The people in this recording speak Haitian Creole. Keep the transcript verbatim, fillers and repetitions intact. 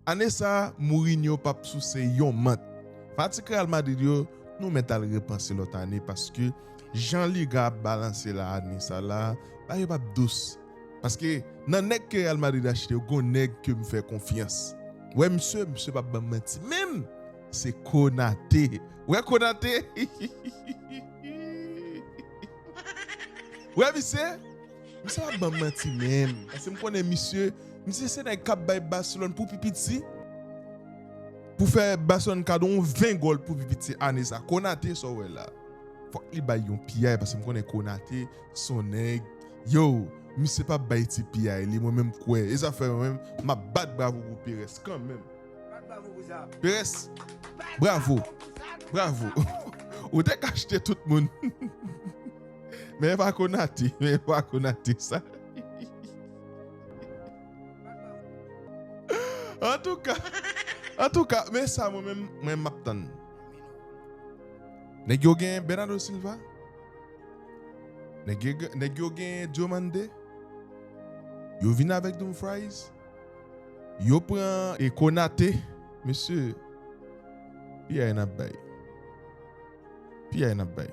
Ane sa a, Mourinho p ap souse yon mant. Fanatik Real Madrid yo, nou mèt al repanse lòt ane paske jan Liga ap balanse la ane sa la, bagay yo p ap dous. Paske nan nèg ke Real Madrid achte yo, gon nèg ke m fè konfyans. Wè misye, misye p ap ban m manti menm. Se Konate. Wè Konate. Wè misye. Misye p ap ban m manti menm. Paske m konnen misye, misye se nèg k ap bay Barcelone pou pi piti. Pou fè Barcelone kado yon ven gòl pou pi piti ane sa. Konate sa w wè la. Fòk li bay yon piyay paske m konnen Konate se yon nèg. Yo, misye p ap bay ti piyay li, mwen menm kwè. E sa fè mwen menm, m ap bat bravo pou Perez kanmenm. Perez, bravo. Bravo. Ou te ka achte tout moun. Men e pa Konate, men e pa Konate sa. Antouka, antouka, men sa mwen menm, mwen m ap tann. Nèg yo gen Bernardo Silva. Nèg yo, nèg yo gen Diomande. Yo vin avèk Dumfries. Yo pran e Konate. Mesye, piyay n ap bay. Piyay n ap bay.